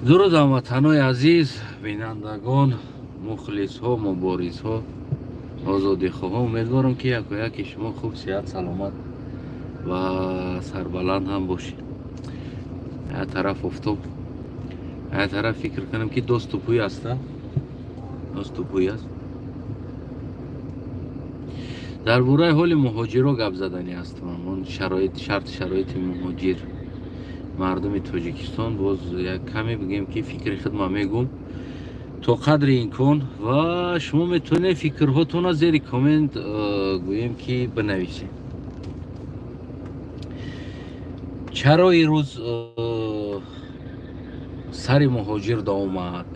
Дуруд, ҳамватанои азиз, бинандагон, мухлисҳо, муборизҳо, озодихоҳо. Умедворам, ки яко яки шумо хуб, сиҳат, саломат ва сарбаланд ҳам бошед. Як тараф офтоб, як тараф фикр кунам, ки доступӯй аста, доступӯй аст. Дар бораи ҳоли муҳоҷиро гап заданӣ ҳастам. Он шароит, шарт, шароити муҳоҷир, мардуми Тоҷикистон. Боз як каме бигем, ки фикри худма мегӯм то қадри имкон, ва шумо метавонед фикрҳотонро зери коммент гӯем, ки бинависед. Чаро ирӯз сари муҳоҷир даомад?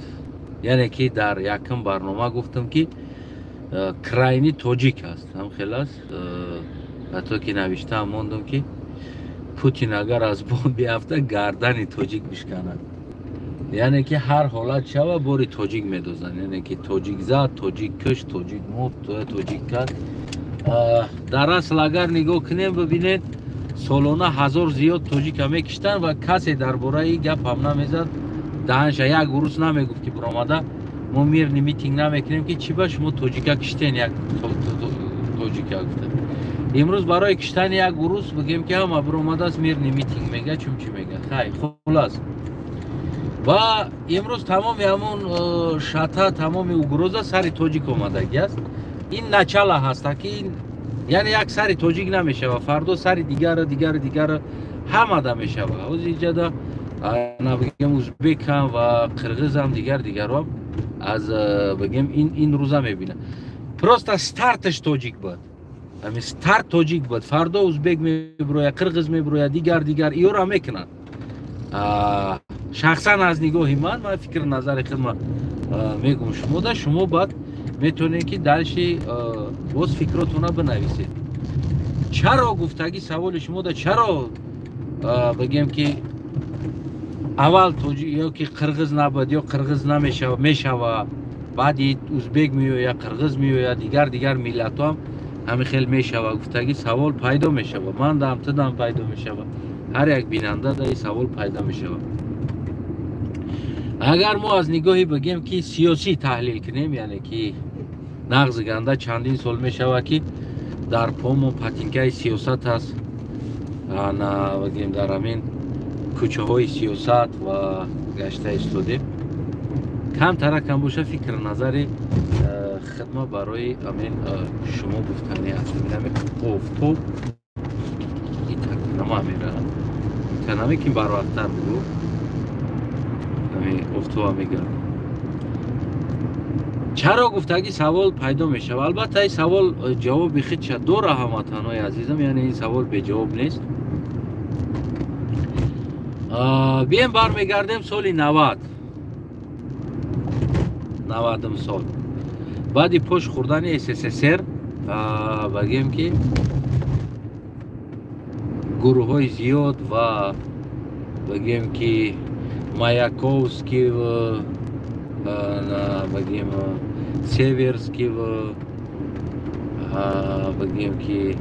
Яъне ки дар якум барнома гуфтам, ки крайни тоҷик аст, ҳам хел аст. Ҳатто ки навиштаам мондам, ки Путин агар аз бом биафта, гардани тоҷик бишканад. Яъне ки ҳар ҳолат шава, бори тоҷик медозанд. Яъне ки тоҷик зад, тоҷик кушт, тоҷик мурд, тоҷик кард. Дар асл агар нигоҳ кунем, бибинед, солона 1000 зиёд тоҷика мекиштанд ва касе дар бораи ин гап ҳам намезад. Даҳанша як урус намегуфт, ки биромада мо мирный митинг намекунем, ки чӣ ба шумо тоҷика киштен, як тоҷика гуфта. Имрӯз барои киштани як урус, бигем, ки ҳама биромадааст, мирный митинг мега, чун чӣ мега. Хай, хулас, ва имрӯз тамоми ҳамун шата, тамоми угроза сари тоҷик омадагӣ аст. Ин начало ҳаста, ки яъне як сари тоҷик намешава, фардо сари дигара, дигара, дигара, ҳамада мешава. Ҳозир иҷада бигем, узбекам ва қирғизам, дигар дигаром аз бигем ин рӯза мебинад. Просто старташ тоҷик буд, ҳамин старт тоҷик буд. Фардо узбек мебирояд, қирғиз мебирояд, дигар, дигар, иёра мекунанд. Шахсан аз нигоҳи ман, ман фикр назари худма мегӯм шумода, шумо баъд метавонед, ки дальше боз фикротона бинависед. Чаро гуфтагӣ саволи шумода, чаро бигем, ки аввал ё ки қирғиз набуд, ё қирғиз намешава, мешава, баъди узбек меояд, қирғиз меояд, дигар, дигар миллатҳоам ҳамин хел мешава гуфтагӣ савол пайдо мешава. Ман дам, тудам пайдо мешава, ҳар як бинанда да ин савол пайдо мешава. Агар мо аз нигоҳи, бигем, ки сиёсӣ таҳлил кунем, яъне ки нағзи ганда чандин сол мешава, ки дар помо патинкаи сиёсат аст, на бигем, дар ҳамин кӯчаҳои сиёсат ва гашта истодем, камтаракам боша, фикр назари хидма барои ҳамин шумо гуфтанӣ аст. Офтоб итакнама мера, итанаме, ки барвақттар бугӯ, офтоба мегардад. Чаро гуфтагӣ савол пайдо мешавад. Албатта, ин савол ҷавоби худша дора, ҳамватанҳои азизам, яъне ин савол беҷавоб нест. Бием, бармегардем соли 90, 90-ум сол, баъди пош хӯрдани СССР, багем, ки гурӯҳҳои зиёд ва, багем, ки Маяковский, багем, Северский, багем, ки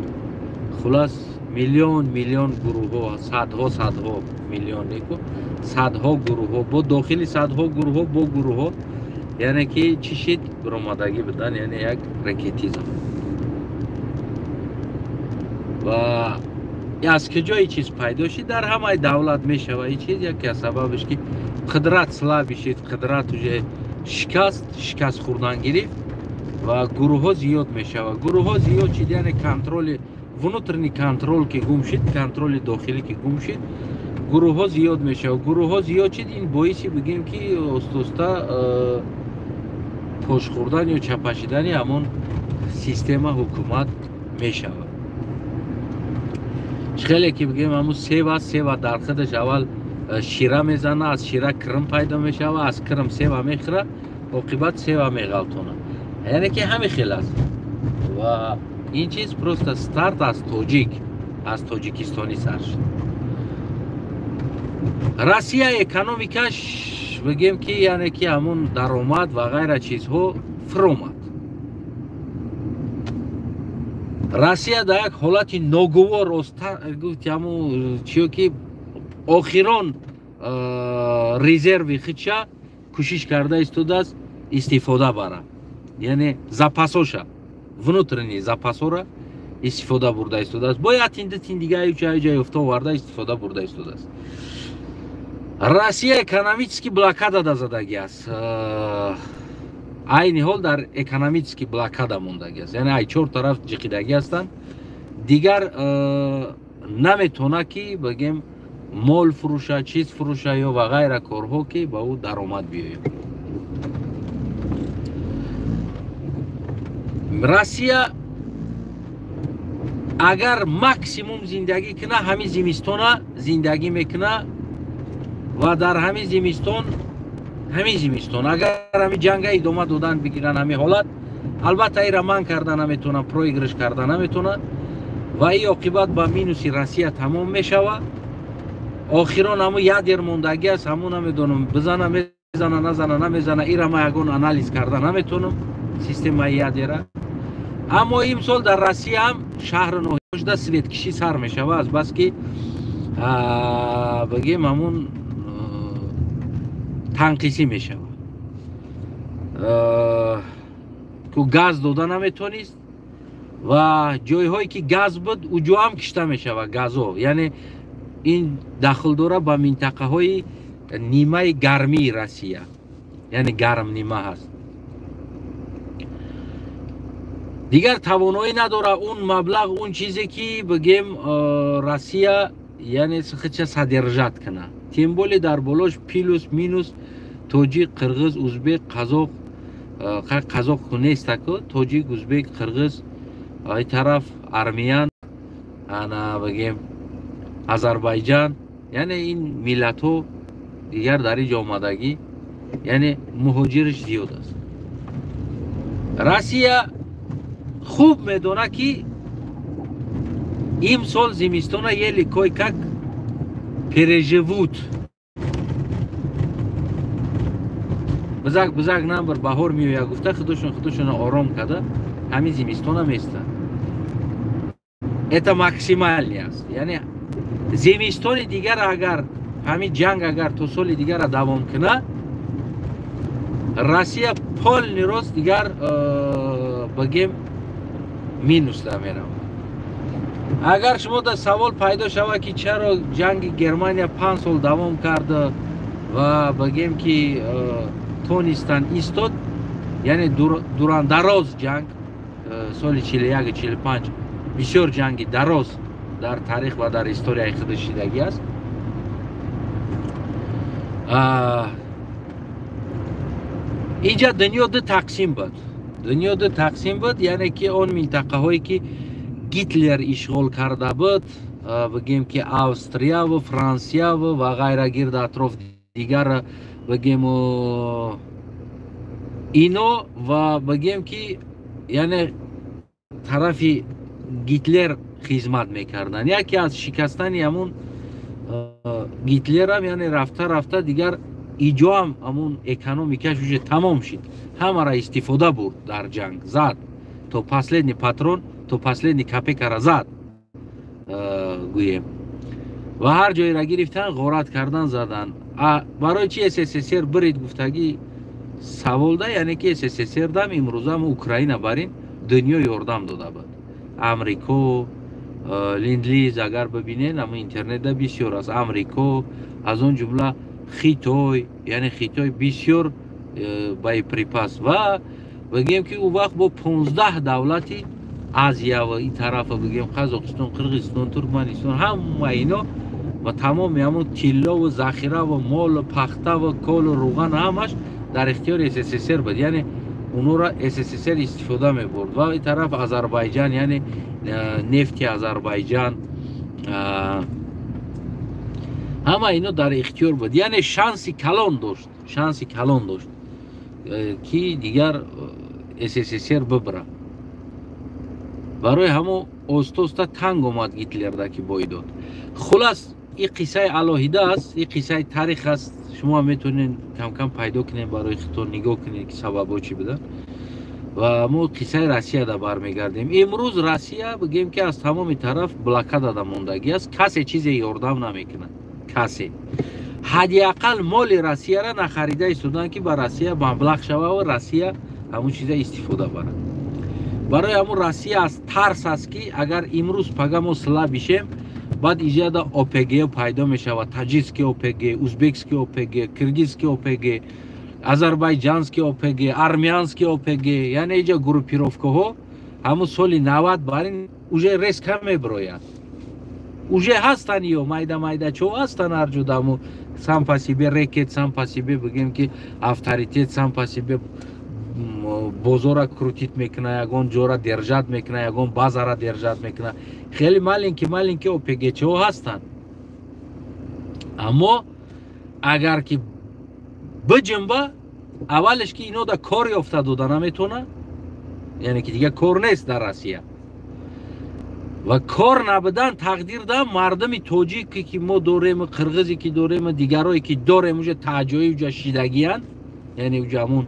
хулас миллион миллион гурӯҳҳо, садҳо, садҳо, миллион неку, садҳо гурӯҳҳо, бо дохили садҳо гурӯҳҳо, бо гурӯҳҳо, яъне ки чӣ шид, биромадагӣ будан, яъне як рекетизм. Ва аз куҷо ин чиз пайдо шид? Дар ҳамаи давлат мешава ин чиз. Яке аз сабабаш, ки қудрат слабый шид, қудрат уже шикаст, шикаст хӯрдан гирифт ва гурӯҳҳо зиёд мешавад. Гурӯҳҳо зиёд шид, яъне контроли внутренний контроль ки гум шид, контроли дохилӣ ки гум шид, гурӯҳҳо зиёд мешавад. Гурӯҳҳо зиёд шид, ин боиси, бигем, ки оста-оста пош хӯрдан ё чапашидани ҳамон система ҳукумат мешавад. Хеле ки, бигем, ҳамун сев аст, сева дар худаш аввал шира мезана, аз шира кирм пайдо мешава, аз кирм сева мехӯра, оқибат сева меғалтона. Яъне ки ҳамин хел аст. Ва ин чиз просто старт аз тоҷик, аз тоҷикистонӣ сар шуд. Россия экономикаш, бигем, ки яъне ки ҳамун даромад ва ғайра чизҳо фуромад. Россия дар як ҳолати ногувор, гуфти ҳамун чиё, ки охирон Резерви худша кӯшиш карда истодааст истифода бара, яъне запасоша, внутренний запасора истифода бурда истодааст. Бояд тинди дига ҷай ёфта оварда истифода бурда истодааст. Россия экономический блокада да задагӣ аст. Айни ҳол дар экономический блокада мондагӣ аст, яъне ай чор тараф ҷиқидагӣ ҳастанд. Дигар наметавона ки, бигем, мол фурӯша, чиз фурӯша ё ва ғайра корҳо, ки ба ӯ даромад биёяд. Россия агар максимум зиндагӣ куна, ҳамин зимистона зиндагӣ мекуна ва дар ҳамин зимистон, ҳамин зимистон агар ҳамин ҷанга идома додан бигиранд, ҳамин ҳолат, албатта, ира ман карда наметавонад, проигрыш карда наметавонад ва ин оқибат ба минуси Россия тамом мешавад. Охирон ҳамун ядер мондагӣ аст, ҳамун намедонам, бизана мезана, назана намезана, ира ман ягон анализ карда наметавонам системаи ядера. Аммо имсол дар Россия ҳам шаҳру ноҳияшуда светкишӣ сар мешавад, азбаски, бигем, ҳамун танқисӣ мешавад, ку газ дода наметавонист ва ҷойҳое ки газ буд, уҷо ҳам кишта мешавад газо. Яъне ин дахл дора ба минтақаҳои нимаи гармии Россия, яъне гармнима ҳаст. Дигар тавоноӣ надора он маблағ, он чизе ки, бигем, Россия, яъне худша содержать куна, тем более дар болош плюс минус тоҷик, қирғиз, узбек, қазоқ. Қазоқ нестаку, тоҷик, узбек, қирғиз, ай тараф армиян, ана, бигем, Азарбайҷан, яъне ин миллатҳо дигар дар ин ҷо омадагӣ, яъне муҳоҷирш зиёд аст. Россия хуб медонад, ки имсол зимистона еле кое-как переживут, бизак бизак намбар баҳор меояд гуфта, худошон худошона ором карда, ҳамин зимистона местанд. Это максимальный аст, яъне зимистони дигар агар ҳамин ҷанг агар то соли дигара давом кунад, Россия полный рост дигар, бигем, минусда меравад. Агар шумо дар савол пайдо шавад, ки чаро ҷанги Германия 5 сол давом кард ва, бигем, ки тонистанд истод, яъне дурандароз ҷанг, соли 41, 45 бисёр ҷанги дароз дар таърих ва дар историяи худ шидагӣ аст. Инҷа дунё ду тақсим буд, дунё ду тақсим буд, яъне ки он минтақаҳое ки Гитлер ишғол карда буд, бигем, ки Австрияву Франсияву ва ғайра, гирд атроф дигар, бигем, ино ва, бигем, ки яъне тарафи Гитлер хизмат мекарданд. Яке аз шикастани ҳамун Гитлерам, яъне рафта рафта дигар иҷоам ҳамун экономикаш уже тамом шид, ҳамара истифода бурд, дар ҷанг зад то последний патрон, то последний копейкара зад, гӯем, ва ҳар ҷойра гирифтан, ғорат кардан, задан. Барои чи СССР бирид гуфтагӣ саволда, яъне ки СССР дам имрӯзам Украина барин дунё ёрдам дода буд, Амрико, ленд-лиз. Агар бибинед, ама интернетда бисёр аст, Амрико, аз он ҷумла Хитой, яъне Хитой бисёр боеприпас ва, бигем, ки ӯ вақт бо 15 давлати Азия ва ин тарафа, бигем, Қазоқистон, Қирғизистон, Туркманистон, ҳама ино ва тамоми ҳамон тиллову захираву молу пахтаву колу руған ҳамаш дар ихтиёри СССР буд, яъне онҳоро СССР истифода мебурд. Ва ин тараф Азарбайҷан, яъне нефти Азарбайҷан, ҳама ино дар ихтиёр буд, яъне шанси калон дошт, шанси калон дошт, ки дигар СССР бибира. Барои ҳамо оста оста танг омад Гитлерда, ки бой дод. Хулас, ин қиссаи алоҳида аст, ин қиссаи таърих аст. Шумо метавонед камкам пайдо кунед, барои худтон нигоҳ кунед, ки сабабҳо чӣ буданд. Ва мо қиссаи Россияда бармегардем. Имрӯз Россия, бигем, ки аз тамоми тараф блокадада мондагӣ аст, касе чизе ёрдам намекунад, касе. Ҳадди ақал моли Россияра нахарида истоданд, ки ба Россия маблағ шава ва Россия ҳамун чиза истифода барад. Барои ҳамун Россия аз тарс аст, ки агар имрӯз пага мо сила бишем, баъд иҷада ОПГ пайдо мешавад: таджикский ОПГ, узбекский ОПГ, киргизский ОПГ, азербайҷанский ОПГ, армянский ОПГ. Яъне иҷа группировкаҳо ҳамун соли 90 бар ин уже резко мебирояд. Уже ҳастанд ё майда майдачо ҳастанд ҳар ҷо даму сам по себе рэкет, сам по себе, бигем, ки авторитет, сам по себе бозора крутить мекуна, ягон ҷора держать мекуна, ягон базара держать мекуна. Хеле маленький маленький ОПГчаҳо ҳастанд. Аммо агар ки биҷимба, аввалеш ки ино да кор ёфта дода наметавона, яъне ки дигар кор нест дар Россия. Ва кор набудан тақдирда мардуми тоҷике, ки мо дорем, қирғизе, ки дорем, дигарое, ки дорем, уже таҷои уҷа шидагиянд. Яъне уҷа ҳамун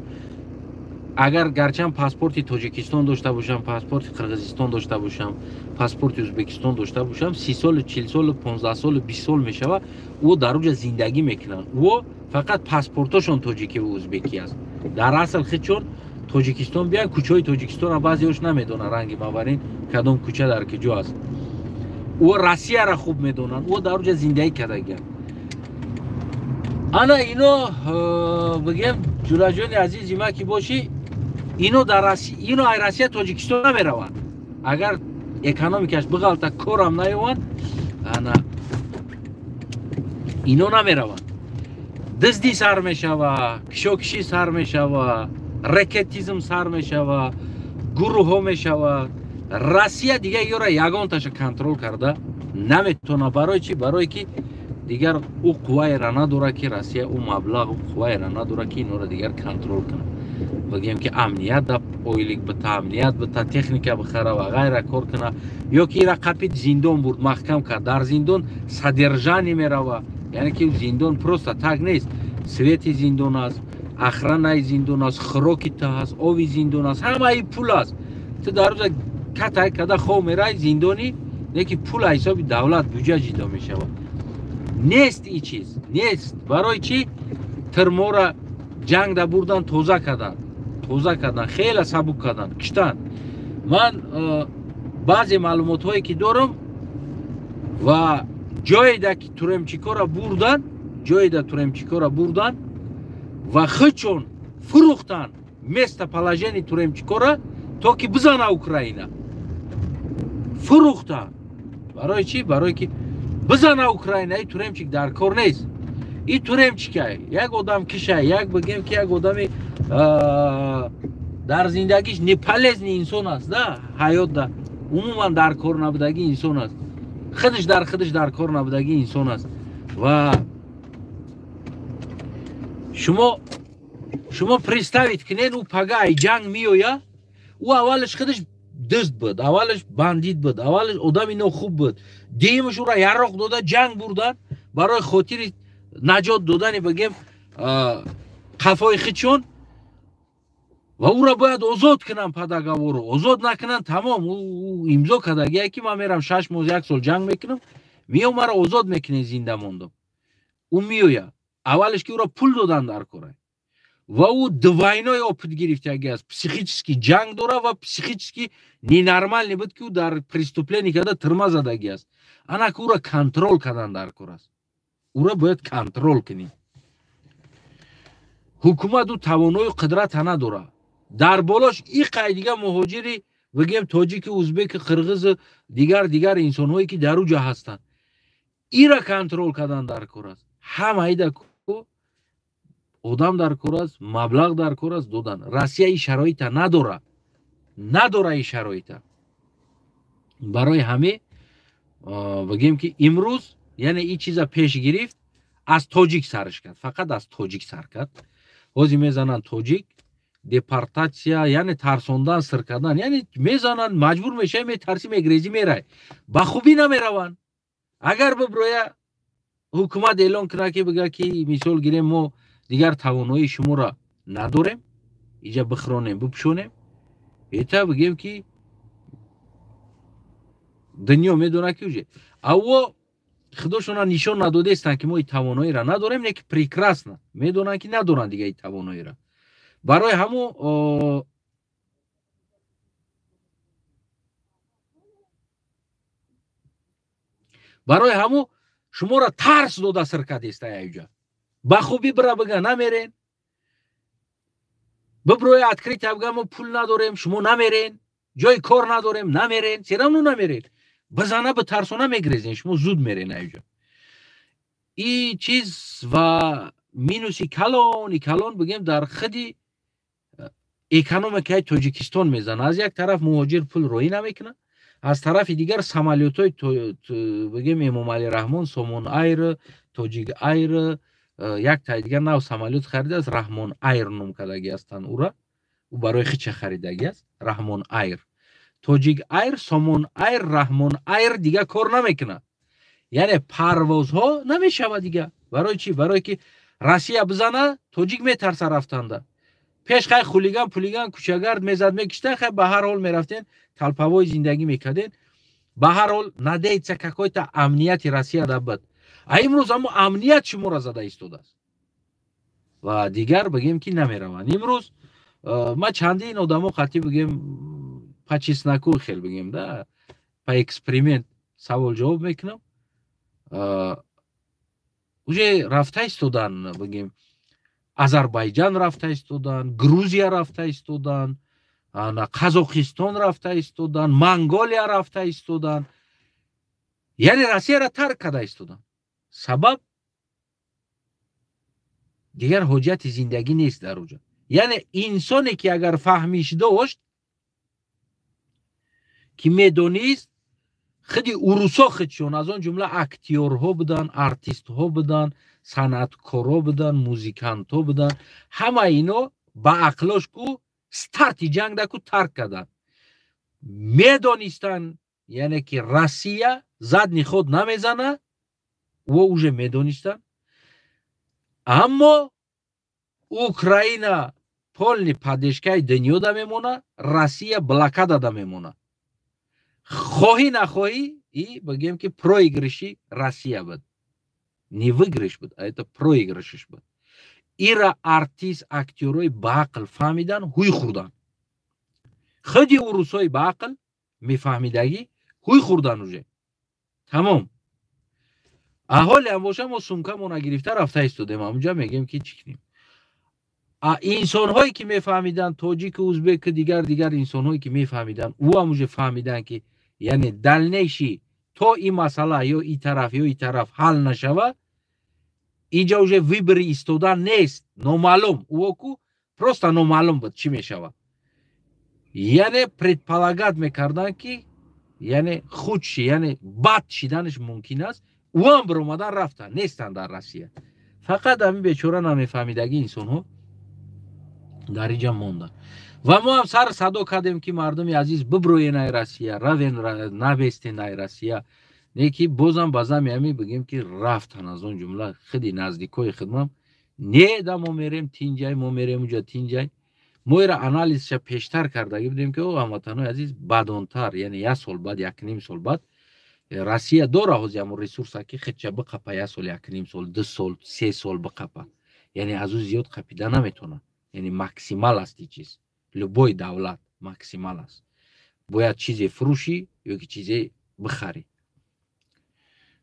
агар гарчанд паспорти Тоҷикистон дошта бошам, паспорти Қирғизистон дошта бошам, паспорти Ӯзбекистон дошта бошам, 30 солу, 40 солу, 15 солу, 20 сол мешава, ӯ дар уҷа зиндагӣ мекунанд. Ӯ фақат паспортошон тоҷикӣ ва ӯзбекӣ аст. Дар асл хичон Тоҷикистон биян, кӯчаҳои Тоҷикистона баъзеош намедонанд, ранги маварин кадом кӯча дар куҷо аст. Ӯ Россияра хуб медонанд, ӯ дар уҷа зиндагӣ кардагианд. Ана ино, бигем, ҷураҷони азизи ма, ки бошӣ, ино дар ино ай Россия Тоҷикистон намераванд. Агар экономикаш биғалта, корам наёванд, ана ино намераванд. Дуздӣ сар мешава, кишокишӣ сар мешава, рэкетизм сар мешава, гурӯҳҳо мешава. Россия дигар ёра ягонташа контроль карда наметавона. Барои чӣ? Барое ки дигар ӯ қувваеро надорад, ки Россия ӯ маблағ, қувваеро надорад, ки инора дигар контроль кунад. Бигем, ки амният да ойлик бита, амният бита, техника бихара ва ғайра кор куна, ё ки ира қапид, зиндон бурд, маҳкам кард, дар зиндон содержание мерава. Яъне ки зиндон просто так нест: свети зиндон аст, охранаи зиндон аст, хӯроки ту ҳаст, ови зиндон аст, ҳамаи пул аст. Ту дар рӯза катай када хов мерай зиндонӣ, не ки пул ҳисоби давлат, буҷа ҷидо мешавад. Нест, и чиз нест. Барои чӣ тирмора ҷанг да бурдан, тоза кардан, тоза кардан, хеле сабук кардан, киштан. Ман баъзе маълумотҳое, ки дорам, ва ҷоеда ки тюремщикора бурдан, ҷоеда тюремщикора бурдан ва хичон фурӯхтан местоположение тюремщикора, то ки бизана Украина. Фурӯхтан барои чӣ? Барое ки бизана Украина. И тюремщик дар кор нест. И тюремщика як одам киша, як, бигем, ки як одами дар зиндагиш неполезный инсон аст, да ҳаёт да умуман дар кор набудагӣ инсон аст, худаш дар худаш дар кор набудагӣ инсон аст. Ва шумо представить кунед, ӯ пага ай ҷанг меоя. Ӯ аввалаш худаш дузд буд, аввалаш бандит буд, аввалаш одами нохуб буд, дуюмаш ӯра яроқ дода, ҷанг бурдан барои хотири наҷот додани, бигем, қафои хичон. Ва ӯра бояд озод кунанд по договору. Озод накунанд, тамом. Ӯ имзо кардагие, ки ман мерам, 6 моҳ, як сол ҷанг мекунам, меом, маро озод мекунед, зинда мондам. Ӯ меояд. Аввалеш ки ӯро пул додан дар кора ва ӯ двойной опыт гирифтаги аст: психически ҷанг дора ва психически ненормальный буд, ки ӯ дар преступление карда, тюрьма задаги аст. Ана ки ӯро контроль кардан дар кор аст. Ӯро бояд контроль кунӣ. Ҳукумат ӯ тавоною қудрата надорад. Дар болош иқай дига муҳоҷири, бигем, тоҷики, узбеки, қирғизу дигар дигар инсонҳое, ки дар уҷа ҳастанд, ира контроль кардан дар кор аст. Ҳамаида одам дар кор аст, маблағ дар кор аст додан. Россия и шароита надора, надора и шароита. Барои ҳаме, бигем, ки имрӯз, яъне и чиза пеш гирифт, аз тоҷик сарш кард, фақат аз тоҷик сар кард. Ҳозир мезананд тоҷик, депортатсия, яъне тарсондан, сир кардан, яъне мезананд, маҷбур мешавӣ, метарсӣ, мегрезӣ, мерай. Ба хубӣ намераванд. Агар биброя, ҳукумат эълон кунад, ки бига, ки мисол гирем, мо дигар тавоноии шуморо надорем, иҷа бихӯронем, бипӯшонем, это, бигем, ки дунё медонад, ки уже аво худошона нишон надодаистанд, ки мо и тавоноиро надорем, не ки прекрасно медонанд, ки надоранд дига и тавоноиро. Барои ҳамо шуморо тарс дода сир кардеста аюҷа. Ба хубӣ бира бига намерен, биброи открыто бига мо пул надорем, шумо намерен, ҷои кор надорем, намерен, всё равно намерен. Бизана битарсона мегрезен, шумо зуд мерен аюҷа. И чиз ва минуси калони калон бигем дар худи экономикаи Тоҷикистон мезана. Аз як тараф муҳоҷир пул роӣ намекунад, аз тарафи дигар самолётҳои бигем Эмомалӣ Раҳмон, Сомон Айр, Тоҷик Айр, як таи дигар нав самолёт харидааст, Раҳмон Айр ном кардагӣ ҳастанд ура. Ӯ барои хича харидагӣ аст, Раҳмон Айр. Тоҷик Айр, Сомон Айр, Раҳмон Айр дига кор намекунад. Яъне парвозҳо намешавад дига. Барои чӣ? Барое ки Россия бизана, тоҷик метарса рафтанда. Пеш хай хулиган, пулиган, кӯчагард мезад, мекиштан, хай ба ҳар ҳол мерафтен, толповой зиндагӣ мекарден. Ба ҳар ҳол надеяться какой-то амнияти Россия да буд. А имрӯз амо амният шуморо зада истодааст. Ва дигар бигем ки намераванд. Имрӯз ма чандин одамо қатъи бигем по чесноку хел бигем да, по эксперимент савол ҷавоб мекунам. Уже рафта истодан, бигем Азарбайҷан рафта истодан, Грузия рафта истодан, Қазоқистон рафта истодан, Монголия рафта истодан. Яъне Россияро тарк карда истодан. Сабаб дигар ҳоҷати зиндагӣ нест дар оҷа. Яъне инсоне ки агар фаҳмиш дошт, ки медонист, худи урусо худшон, аз он ҷумла актёрҳо буданд, артистҳо буданд, санъаткорҳо буданд, музикантҳо буданд, ҳама ино ба ақлош ку старти ҷанг даку тарк карданд. Медонистанд, яъне ки Россия задний ход намезана, ӯ уже медонистанд. Аммо Украина полный поддержкаи дунё да мемона, Россия блокада да мемона. Хоҳӣ нахоҳӣ, и бигем ки проигрыши Россия буд. Не выигрыш буд, а это проигрышиш буд. Ира артист, актёрҳои баақл фаҳмидан, ҳуй хӯрдан. Худи урусҳои баақл мефаҳмидагӣ ҳуй хӯрдан уже. Тамом. Аҳолиам боша мо сумкамона гирифта рафта истодем, ҳамунҷа мегем ки чӣ кунем. А инсонҳое ки мефаҳмиданд, тоҷику узбеку дигар дигар инсонҳое ки мефаҳмиданд, ӯ ҳам уже фаҳмиданд ки яъне дальнейший то ин масъала ё и тараф ё и тараф ҳал нашава, инҷа уже выбори истодан нест, номаълум. Ӯ просто номаълум буд чӣ мешава. Яъне предполагать мекарданд ки яъне худши, яъне бад шиданаш мумкин аст. Ӯ ҳам биромадан рафтанд, нестанд дар Россия. Фақат ҳамин бечора намефаҳмидагӣ инсонҳо дар инҷа монданд. Ва мо ҳам сар садо кардем ки мардуми азиз биброен ай Россия, равен, набестен ай Россия. Не ки бозам ба зами ҳамин бигем ки рафтан, аз он ҷумла худи наздикои хидмам не да мо мерем тинҷай, мо мерем уҷа тинҷай. Мо ира анализша пештар кардагӣ будем ки о ҳамватанои азиз, бадонтар, яъне як сол баъд, якним сол баъд Россия дора ҳози ҳамон ресурса ки худша биқапа як сол, якним сол, 2 сол, 3 сол биқапа. Яъне аз ӯ зиёд қапида наметавонад. Яъне максимал аст ин чиз. Любой давлат максимал аст. Бояд чизе фурӯшӣ ё ки чизе бихарӣ.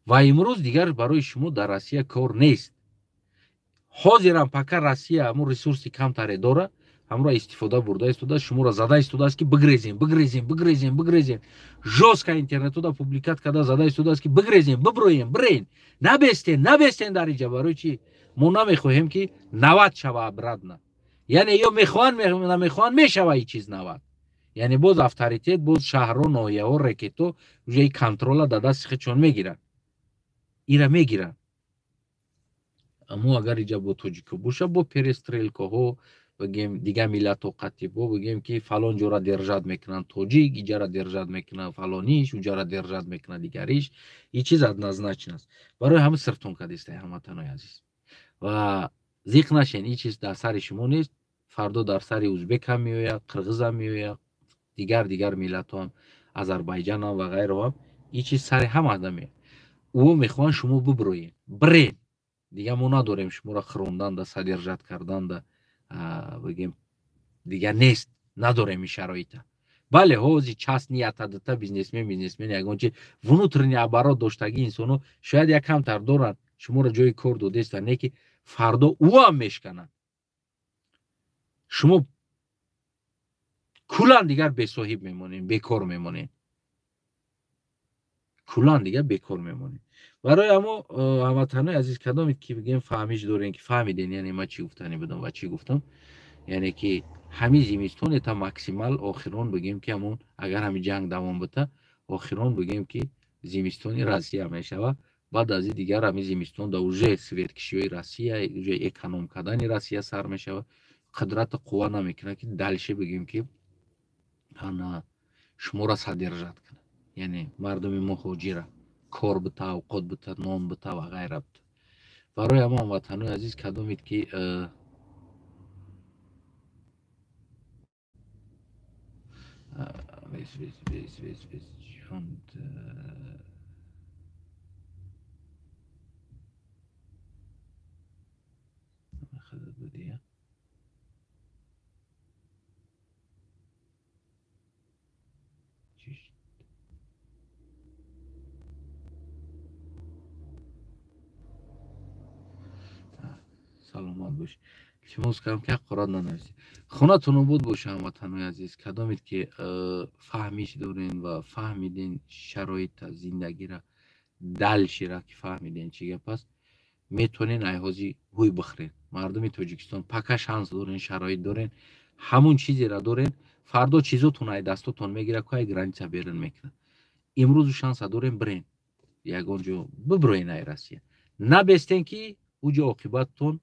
Ва имрӯз дигар барои шумо дар Россия кор нест. Ҳозирам пока Россия ҳамон ресурси камтаре дора, ҳамро истифода бурда истодааст, шуморо зада истодааст ки бигрезем, бигрезем, бигрезем, бигрезем. Жёстко интернетода публикат карда зада истодааст ки бигрезем, биброем, бирен, набестен, набестен дар инҷа. Барои чӣ? Мо намехоҳем ки 90 шава обратно. Яъне ё мехоҳанд, намехоҳанд, мешава ин чиз 90. Яъне боз авторитет, боз шаҳрҳо, ноҳияҳо, рекето уже и контрола дар дасти худшон мегиранд. Ира мегиранд. Аммо агар инҷа бо тоҷико боша, бо перестрелкаҳо, бигем дигар миллатҳо қатъи бо бигем ки фалон ҷора держать мекунанд тоҷик, иҷара держать мекунанд фалониш, уҷара держать мекунанд дигариш, ин чиз однозначно аст. Барои ҳама сиртон кардистай ҳамватанои азиз. Ва зиқ нашен, ин чиз дар сари шумо нест. Фардо дар сари узбек ҳам меояд, қирғиз ҳам меояд, дигар дигар миллатҳо ҳам, Азарбайҷан ҳам ва ғайро ҳам, ин чиз сари ҳама меояд. Ӯ мехоҳанд шумо биброед, бирен. Дигар мо надорем шуморо хӯронданда, содержать карданда, бигем, дигар нест, надорем ин шароита. Бале, ҳози частный ятадата бизнесмен ягон чи внутренний оборот доштагӣ инсоно шояд як камтар доранд, шуморо ҷои кор додестанд, не ки фардо ӯ ҳам мешканад. Шумо куллан дигар бесоҳиб мемонед, бекор мемонед. Куллан дигар бекор мемонед. Барои ҳамо, ҳамватанои азиз, кадомед ки бигем фаҳмиш дорем, ки фаҳмиден, яъне ман чӣ гуфтанӣ будам ва чӣ гуфтам, яъне ки ҳамин зимистон это максимал охирон бигем ки ҳамон агар ҳамин ҷанг давом бита, охирон бигем ки зимистони Россия мешавад. Баъд аз ин дигар ҳамин зимистон да уже светкишиҳои Россия, уже эконом кардани Россия сар мешавад. Қудрату қувва намекунад ки дальше бигем ки ана шуморо содержать кунад, яъне мардуми муҳоҷира кор бита, авқот бита, нон бита ва ғайра бита. Барои ҳама, ҳамватанои азиз, кадомед ки вес вес вес вес вес будия. Саломат бош. Илтимос кардам ки ҳақорат нанависед. Хонатон обод боша, ҳамватанои азиз. Кадомед ки фаҳмиш дорен ва фаҳмиден шароита зиндагира, дальшера ки фаҳмиден чӣ гап аст, метавонен айҳози ҳуй бихӯрен. Мардуми Тоҷикистон пока шанс дорен, шароит дорен, ҳамун чизеро дорен. Фардо чизотон ай дастотон мегирад, ку ай граница берун мекунад. Имрӯзу шанса дорен, бирен ягон ҷо, биброен ай Россия. Набестен ки уҷо оқибаттон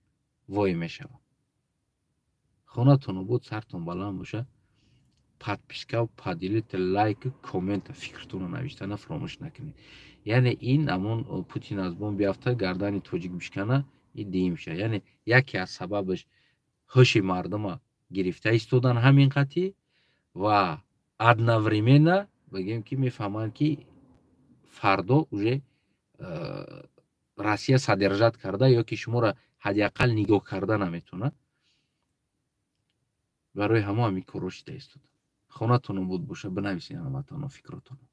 вой мешавад. Хонатон обод, сартон баланд боша. Подписка, поделить, лайк, коммент, фикртонро навиштана фаромӯш накунед. Яъне ин ҳамон Путин аз бом биафта, гардани тоҷик бишкана, и диим ша. Яъне яке аз сабабаш ҳуши мардума гирифта истодан ҳамин қатъӣ ва одновременно бигем ки мефаҳманд ки фардо уже Россия содержать карда ё ки шуморо ҳадди ақал нигоҳ карда наметавонад. Барои ҳамо ҳамин корро шида истода. Хонатон обод боша, бинависед ҳамватано фикротонро.